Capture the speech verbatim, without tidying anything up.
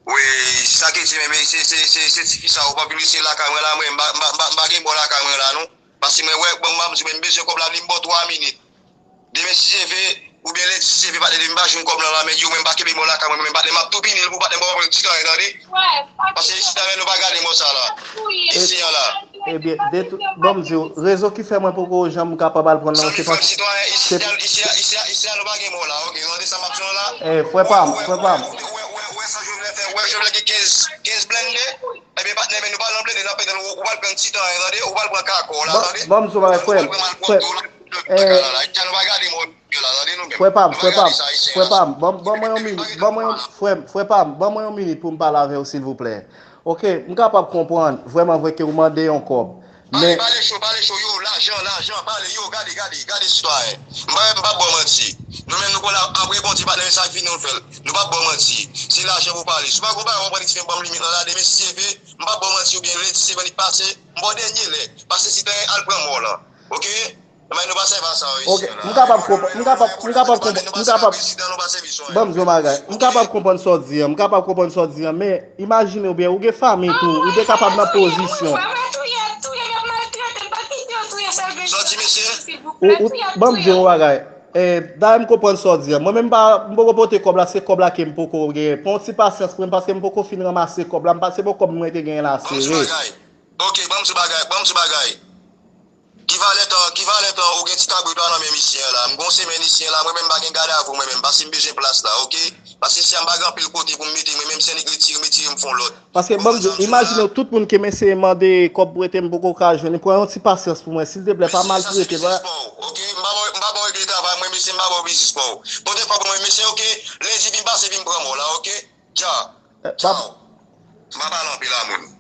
Wi, sa ki di, men se, se, se, se ti fi sa, ou pa piblisye lakay mwen la, mwen, m pa, m pa, m pa, m pa gen mò lakay mwen la, non. Paske mwen, wè, bon, m ap di, mwen, m bezwen kòb la, li m ba w twa minit. Demen, si Dye vle, oubyen lendi, si Dye vle, patnè, depi m pa jwenn kòb lan, la, men yo, mwen, m pa kenbe mò lakay mwen, men patnè, m ap tou pini l pou patnè, m pa pran ti tan, tande? Paske isi la, men nou pa gade mò sa la. Isi an la. Ebyen, de tout, bon, m di w, rezon ki fè mwen poko janm kapab al pran nan, se paske, isi a, isi a, isi a, isi a, nou pa gen mò la, oke, nou tande sa m ap di w la? Eh, frè pa m, frè pa m. Wè, wè, wè, wè sa Jovenel fè, wè Jovenel gen kenz, kenz blende, ebyen, patnè, men nou pa nan blende, n ap pèdi, ou, ou pral pran ti tan, tande, ou pral pran kakò la, tande? Bon, m di w bagay, frè m, frè, eh, nou pa gade mò yo la, tande, nou menm. Frè pa m, frè pa m, frè pa m, ban, ban mwen yon minit, ban mwen yon, frè m, frè pa m, ban mwen yon minit pou m pale avè w, silvouplè. Oke, m kapab konprann, vrèman vre ke ou mande yon kòb. Pale, men pale cho, pale cho, yo, lajan, lajan, pale, yo, gade, gade, gade sitwayen. M pa, m pa ba w manti. Nou menm nou konn ap, ap reponn ti patnè sa ki fini nou fè l. Nou pa ba w manti. Se lajan pou pale. Si w pa konn bagay, w pran ti fen ban m limit lan la, demen si Dye vle, m pa ba w manti oubyen lendi se vann li pase, m ba w dènye lè. Pase si tan al pran mò lan. Oke? Men nou pa sèvi a sa yo isi an la. Oke, m kapab konprann, m kapab, m kapab konprann, m kapab, ban m di yon bagay, m kapab konprann sa w di an, m kapab konprann sa w di an, men imajine w byen, ou gen fanmi tou, ou te kapab nan pozisyon. Sa w di, mesye? Ou, ou, ban m di yon bagay. Eh, dayè m konprann sa w di an. Mwen menm pa, m poko pote kòb la, se kòb la ke m poko gen. Pran yon ti pasyans pou mwen, paske m poko fin ranmase kòb la, m pa, se bon kòb mwen te genyen la sere. Ok, ban m di bagay, ban m di bagay. Ki valè tan, ki valè tan ou gen ti kabrit la nan men misye an la? M gon semèn isi an la, mwen menm m pa gen gadavou mwen menm, paske m bezwen plas la, oke? Paske isi a m pa gen anpil kote pou m mete mwen menm, si nèg retire m, retire m fon lòt. Paske ban m di w, imajine w, tout moun ke m eseye mande kòb pou rete m poko ka jwenn, pran yon ti pasyans pou mwen, silteplè, pa maltrete l. Oke, m pa ba w, m pa ba w regle travay mwen, mesye, m pa ba w biznis pa w. Pote kòb mwen, mesye, oke? Lendi vin pase, vin pran mò la, oke? Dja. Tchaw. M pa pale anpil a moun.